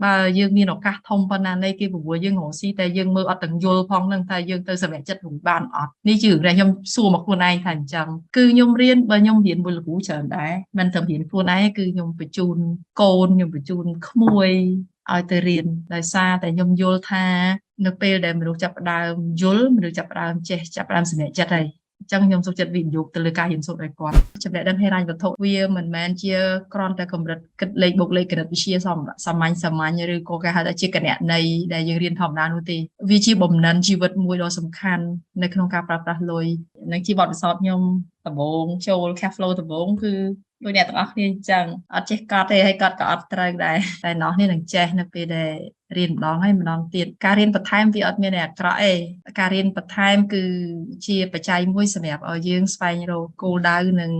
បើយើងមានឱកាសធំប៉ុណ្ណានៃគេព្រោះយើងរកស៊ីតែយើងមើលអត់ទាំងយល់ផងនឹងថាយើងទៅសម្រេចចិត្តរួមបានអត់នេះជារឿងដែលខ្ញុំសួរមកខ្លួនឯងថាអញ្ចឹងគឺខ្ញុំរៀនបើខ្ញុំរៀនមួយលោកគ្រូច្រើនដែរមិនត្រឹមរៀនខ្លួនឯងគឺខ្ញុំបញ្ជូនកូនខ្ញុំបញ្ជូនក្មួយឲ្យទៅរៀនដោយសារតែខ្ញុំយល់ថានៅពេលដែលមនុស្សចាប់ផ្ដើមយល់មនុស្សចាប់ផ្ដើមចេះចាប់ផ្ដើមសម្រេចចិត្តហើយអញ្ចឹងខ្ញុំសុខចិត្តវិនិយោគទៅលើការរៀនសូត្រឲ្យគាត់ចំណេះដឹងហិរញ្ញវត្ថុវាមិនមែនជាគ្រាន់តែកម្រិតគិតលេខបូកលេខគណិតវិទ្យាសាមញ្ញសាមញ្ញឬក៏គេហៅថាជាគណនេយ្យដែលយើងរៀនធម្មតានោះទេវាជាបំណិនជីវិតមួយដ៏សំខាន់នៅក្នុងការប្រើប្រាស់លុយនឹងជាបទពិសោធន៍ខ្ញុំដំបូងចូល cash flow ដំបូងគឺដូចអ្នកទាំងអស់គ្នាអញ្ចឹងអត់ចេះកត់ទេហើយកត់ក៏អត់ត្រូវដែរតែអ្នកនេះនឹងចេះនៅពេលដែលរៀនម្ដងហើយម្ដងទៀតការរៀនបន្ថែមវាអត់មានអាក្រក់ទេការរៀនបន្ថែមគឺជាបច្ច័យមួយសម្រាប់ឲ្យយើងស្វែងរកគោលដៅនិង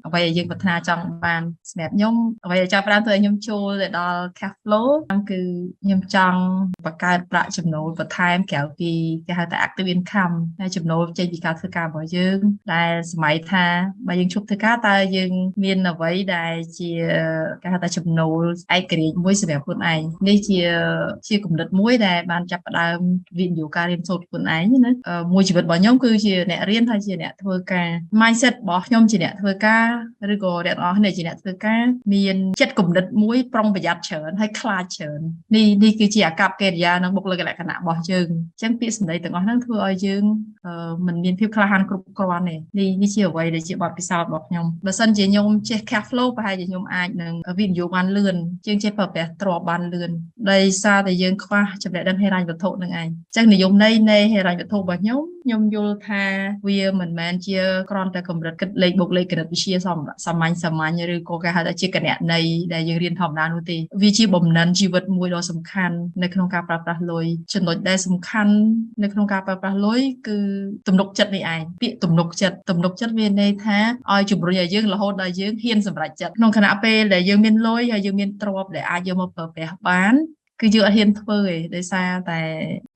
អ្វីដែលយើងប្រាថ្នាចង់បានសម្រាប់ខ្ញុំអ្វីដែលចាប់ផ្ដើមធ្វើឲ្យខ្ញុំចូលទៅដល់ cash flow គឺខ្ញុំចង់បង្កើតប្រាក់ចំណូលបន្ថែមក្រៅពីគេហៅថា active income ហើយចំណូលចេញពីការធ្វើការរបស់យើងដែលសម័យថាបើយើងឈប់ធ្វើការតើយើងមានអ្វីដែលជាគេហៅថាចំណូលឯករាជ្យមួយសម្រាប់ខ្លួនឯងនេះជាគំនិតមួយដែលបានចាប់ផ្ដើមវិនិយោគការរៀនសូត្រខ្លួនឯងណាមួយជីវិតរបស់ខ្ញុំគឺជាអ្នករៀនហើយជាអ្នកធ្វើការ mindset របស់ខ្ញុំជាអ្នកធ្វើការឬក៏អ្នកទាំងអស់គ្នាជាអ្នកធ្វើការមានចិត្តគំនិតមួយប្រុងប្រយ័ត្នច្រើនហើយខ្លាចច្រើននេះគឺជាអាកប្បកិរិយានិងបុគ្គលិកលក្ខណៈរបស់យើងអញ្ចឹងពាក្យសម្ដីទាំងអស់ហ្នឹងធ្វើឲ្យយើងមិនមានភាពក្លាហានគ្រប់គ្រាន់ទេនេះជាអ្វីដែលជាបទពិសោធន៍របស់ខ្ញុំបើសិនជាខ្ញុំចេះ cash flow ប្រហែលជាខ្ញុំអាចនឹងវិនិយោគបានលឿនជាងចេះប្រើប្រាស់ទ្រព្យបានលឿនដោយសារតែយើងខ្វះចំណេះដឹងហិរញ្ញវត្ថុនឹងឯងអញ្ចឹងនិយមន័យនៃហិរញ្ញវត្ថុរបស់ខ្ញុំខ្ញុំយល់ថាវាមិនមែនជាគ្រាន់តែកម្រិតគិតលេខបូកលេខគណិតវិទ្យាសាមញ្ញសាមញ្ញឬក៏គេហៅថាជាគណនេយ្យដែលយើងរៀនធម្មតានោះទេវាជាបំណិនជីវិតមួយដ៏សំខាន់នៅក្នុងការប្រើប្រាស់លុយចំណុចដែលសំខាន់នៅក្នុងការប្រើប្រាស់លុយគឺទំនុកចិត្តនេះឯងពាក្យទំនុកចិត្តទំនុកចិត្តវាន័យថាឲ្យជំរុញឲ្យយើងរហូតដល់យើងហ៊ានសម្រេចចិត្តក្នុងខណៈពេលដែលយើងមានលុយហើយយើងមានទ្រព្យដែលអាចយកមកប្រើប្រាស់បានគឺយើងអត់ហ៊ានធ្វើទេដោយសារតែ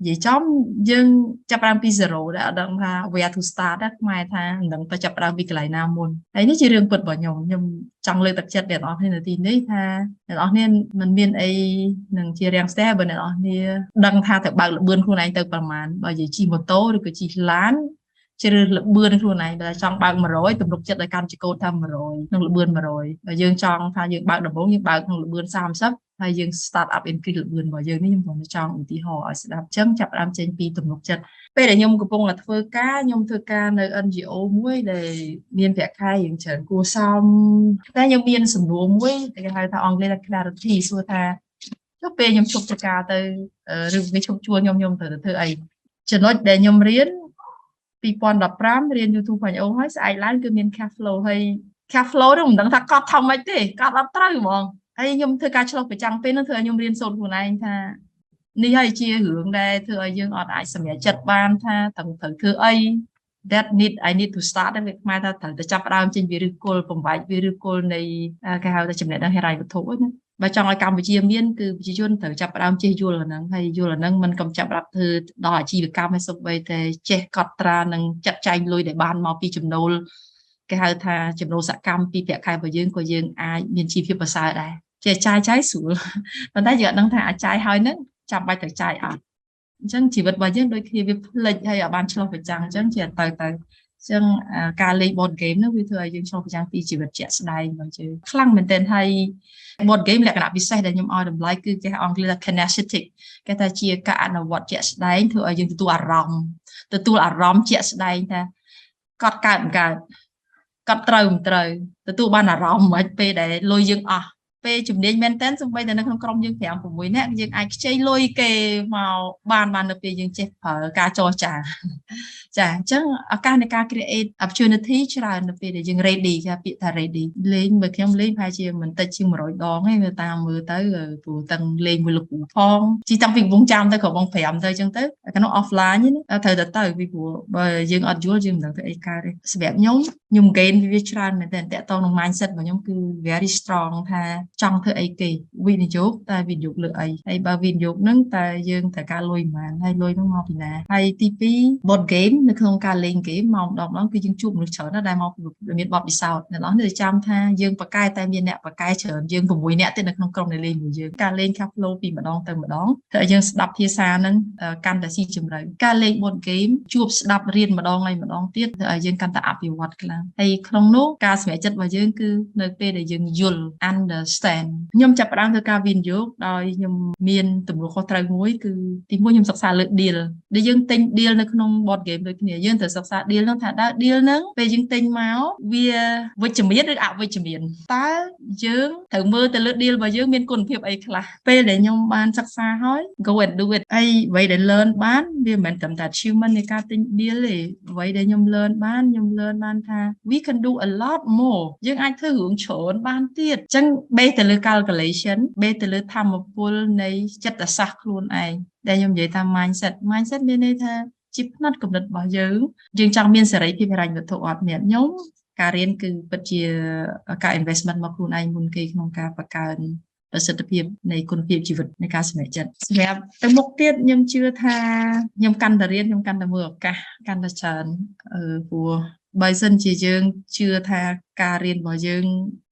និយាយចំយើងចាប់ផ្ដើមពី0ដែលអត់ដឹងថា where to start ណាខ្មែរថាមិនដឹងទៅចាប់ផ្ដើមពីកន្លែងណាមុនហើយនេះជារឿងពិតរបស់ខ្ញុំខ្ញុំចង់លើកទឹកចិត្តអ្នកនរគ្នានៅទីនេះថាអ្នកនរគ្នាមិនមានអីនឹងជារាំងស្ទះបើអ្នកនរគ្នាដឹងថាត្រូវបើកល្បឿនខ្លួនឯងទៅប្រមាណបើនិយាយជិះម៉ូតូឬក៏ជិះឡានជ្រើសល្បឿនខ្លួនឯងបើចង់បើក100ទំនុកចិត្តឲ្យកាន់ចកោតថា100ក្នុងល្បឿន100បើយើងចង់ថាយើងបើកដំបូងយើងបើកក្នុងល្បឿន30ហើយយើង start up increase ល្បឿនរបស់យើងនេះខ្ញុំគ្រាន់តែចង់ឧទាហរណ៍ឲ្យស្ដាប់អញ្ចឹងចាប់ផ្ដើមចេញពីទំនុកចិត្តពេលដែលខ្ញុំកំពុងតែធ្វើការខ្ញុំធ្វើការនៅ NGO មួយដែលមានប្រាក់ខែរៀងច្រើនគួរសមតែខ្ញុំមានសំណួរមួយដែលគេហៅថាអង់គ្លេសថា clarity សួរថាចុះពេលខ្ញុំឈប់ធ្វើការទៅឬវាឈប់ជួលខ្ញុំខ្ញុំត្រូវទៅធ្វើអីចំណុចដែលខ្ញុំរៀន2015រៀន YouTube 2.0ហើយស្អែកឡើងគឺមាន cash flow ហើយ cash flow នោះមិនដឹងថាកត់ថាម៉េចទេកត់អត់ត្រូវហ្មងហើយខ្ញុំធ្វើការឆ្លុះប្រចាំពេលនោះធ្វើឲ្យខ្ញុំរៀនសូត្រខ្លួនឯងថានេះហើយជារឿងដែលធ្វើឲ្យយើងអត់អាចសម្រេចចិត្តបានថាត្រូវធ្វើអី that need I need to start វាខ្មែរថាត្រូវតែចាប់ផ្ដើមចេញពីឫសគល់បំបែកពីឫសគល់នៃគេហៅថាចំណេះដឹងហិរញ្ញវត្ថុណាបើចង់ឲ្យកម្ពុជាមានគឺប្រជាជនត្រូវចាប់ផ្ដើមចេះយល់អាហ្នឹងហើយយល់អាហ្នឹងមិនកុំចាប់រាប់ធ្វើដល់អាជីវកម្មឲ្យសូម្បីតែចេះកត់ត្រានិងចាត់ចែងលុយដែលបានមកពីចំណូលគេហៅថាចំណូលសកម្មពីប្រាក់ខែរបស់យើងក៏យើងអាចមានជីវភាពប្រសើរដែរចេះចាយចាយស្រួលប៉ុន្តែយើងអត់ដឹងថាអាចចាយហើយហ្នឹងចាំបាច់ត្រូវចាយអត់អញ្ចឹងជីវិតរបស់យើងដូចគ្នាវាភ្លេចហើយអត់បានឆ្លុះបញ្ចាំងអញ្ចឹងជាទៅទៅអញ្ចឹងការលេង board game នោះវាធ្វើឲ្យយើងឆ្លុះបញ្ចាំងពីជីវិតជាក់ស្ដែងរបស់យើងខ្លាំងមែនទែនហើយ board game លក្ខណៈពិសេសដែលខ្ញុំឲ្យតម្លៃគឺគេអង់គ្លេសថា kinesthetic គេថាជាការអនុវត្តជាក់ស្ដែងធ្វើឲ្យយើងទទួលអារម្មណ៍ទទួលអារម្មណ៍ជាក់ស្ដែងថាកត់កើតមិនកើតកត់ត្រូវមិនត្រូវទទួលបានអារម្មណ៍មិនពេលដែលលុយយើងអស់ពេលជំនាញមែនតើសំបីតែនៅក្នុងក្រុមយើង5 6នាក់យើងអាចខ្ចីលុយគេមកបានបាននៅពេលយើងចេះប្រើការចរចាចាអញ្ចឹងឱកាសនៃការ create opportunity ច្រើននៅពេលដែលយើង ready គេពាក្យថា ready លេងបើខ្ញុំលេងប្រហែលជាមិនតិចជាង100ដងទេមើលតាមមើលទៅព្រោះតាំងលេងមួយលោកគ្រូផងជីតាំងពីកំពង់ចាមទៅក៏បង5ទៅអញ្ចឹងទៅក្នុង offline ណាត្រូវតែទៅពីព្រោះបើយើងអត់យល់យើងមិនដឹងធ្វើអីកើតទេសម្រាប់ខ្ញុំខ្ញុំ gain វាច្រើនមែនតើតាក់ទងនឹង mindset របស់ខ្ញុំគឺ very strong ថា ចង់ធ្វើអីគេវិនិយោគតែវិនិយោគលើអីហើយបើវិនិយោគហ្នឹងតើយើងត្រូវការលុយប៉ុន្មានហើយលុយហ្នឹងមកពីណាហើយទី2 board game នៅក្នុងការលេង game មកម្ដងម្ដងគឺយើងជួបមនុស្សច្រើនណាស់ដែលមកមានបទពិសោធន៍អ្នកនរនេះចាំថាយើងប្រកែតែមានអ្នកប្រកែច្រើនយើង6នាក់ទេនៅក្នុងក្រុមដែលលេងមួយយើងការលេង cash flow ពីម្ដងទៅម្ដងធ្វើឲ្យយើងស្ដាប់ភាសាហ្នឹងកាន់តែស៊ីជម្រៅការលេង board game ជួបស្ដាប់រៀនម្ដងហើយម្ដងទៀតធ្វើឲ្យយើងកាន់តែអភិវឌ្ឍខ្លាំងហើយក្នុងនោះការសម្រេចចិត្តរបស់យើងគឺនៅពេលដែលយើងយល់ understand ខ្ញុំចាប់ផ្ដើមធ្វើការវិនិយោគដោយខ្ញុំមានទំនួលខុសត្រូវមួយគឺទីមួយខ្ញុំសិក្សាលើ deal ដែលយើងទិញ deal នៅក្នុង board game ដូចគ្នាយើងត្រូវសិក្សា deal ហ្នឹងថាតើ deal ហ្នឹងពេលយើងទិញមកវាវិជ្ជមានឬអវិជ្ជមានតើយើងត្រូវមើលទៅលើ deal របស់យើងមានគុណភាពអីខ្លះពេលដែលខ្ញុំបានសិក្សាហើយ go and do it ហើយអ្វីដែល learn បានវាមិនមែនត្រឹមតែ achievement នៃការទិញ deal ទេអ្វីដែលខ្ញុំ learn បានខ្ញុំ learn បានថា we can do a lot more យើងអាចធ្វើរឿងច្រើនបានទៀតអញ្ចឹង base ទៅលើ calculation base ទៅលើធម៌ពលនៃចិត្តសាស្ត្រខ្លួនឯងដែលខ្ញុំនិយាយថា mindset mindset មានន័យថាជាផ្នត់គំនិតរបស់យើងយើងចង់មានសេរីភាពហិរញ្ញវត្ថុអត់មានខ្ញុំការរៀនគឺពិតជាការ investment មកខ្លួនឯងមុនគេក្នុងការបង្កើនប្រសិទ្ធភាពនៃគុណភាពជីវិតនៃការសម្រេចចិត្តសម្រាប់ទៅមុខទៀតខ្ញុំជឿថាខ្ញុំកាន់តែរៀនខ្ញុំកាន់តែមើលឱកាសកាន់តែច្រើនអឺព្រោះបើសិនជាយើងជឿថាការរៀនរបស់យើង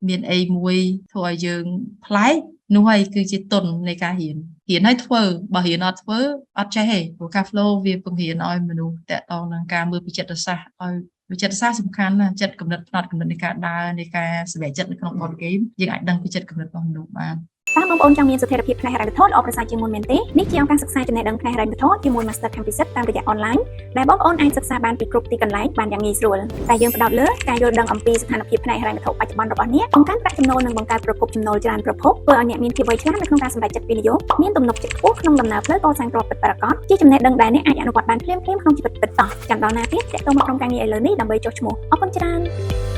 មានអីមួយធ្វើឲ្យយើងប្លែកនោះហើយគឺជាទុននៃការរៀនរៀនឲ្យធ្វើបើរៀនអត់ធ្វើអត់ចេះទេព្រោះ cash flow វាបង្រៀនឲ្យមនុស្សតាក់ទងនឹងការមើលពីចិត្តសាស្ត្រឲ្យវិចិត្រសាស្ត្រសំខាន់ណាស់ចិត្តគំនិតផ្នត់គំនិតនៃការដើរនៃការសម្រេចចិត្តនៅក្នុង board game យើងអាចដឹងពីចិត្តគំនិតរបស់មនុស្សបាន តើបងប្អូនចង់មានស្ថិរភាពផ្នែកហិរញ្ញវត្ថុល្អប្រសើរជាងមុនមែនទេនេះជាឱកាសសិក្សាចំណេះដឹងផ្នែកហិរញ្ញវត្ថុជាមួយ Master ខាងពិសិដ្ឋតាមរយៈអនឡាញដែលបងប្អូនអាចសិក្សាបានពីគ្រប់ទីកន្លែងបានយ៉ាងងាយស្រួលតែយើងផ្ដោតលើការយល់ដឹងអំពីស្ថានភាពផ្នែកហិរញ្ញវត្ថុបច្ចុប្បន្នរបស់អ្នកបង្កើនប្រាក់ចំណូលនិងបង្កើតប្រភពចំណូលច្រើនប្រភពធ្វើឲ្យអ្នកមានភាពវៃឆ្លាតនៅក្នុងការសម្រេចចិត្តវិនិយោគមានទំនុកចិត្តខ្ពស់ក្នុងដំណើរផ្លូវកសាងទ្រព្យពិតប្រាកដជាចំណេះដឹងដែលអ្នកអាចអនុវត្តបានភ្លាមៗក្នុងជីវិតពិតតោះចាំដល់ណាទៀតទាក់ទងមកក្រុមការងារឥឡូវនេះដើម្បីចុះឈ្មោះអរគុណច្រើន។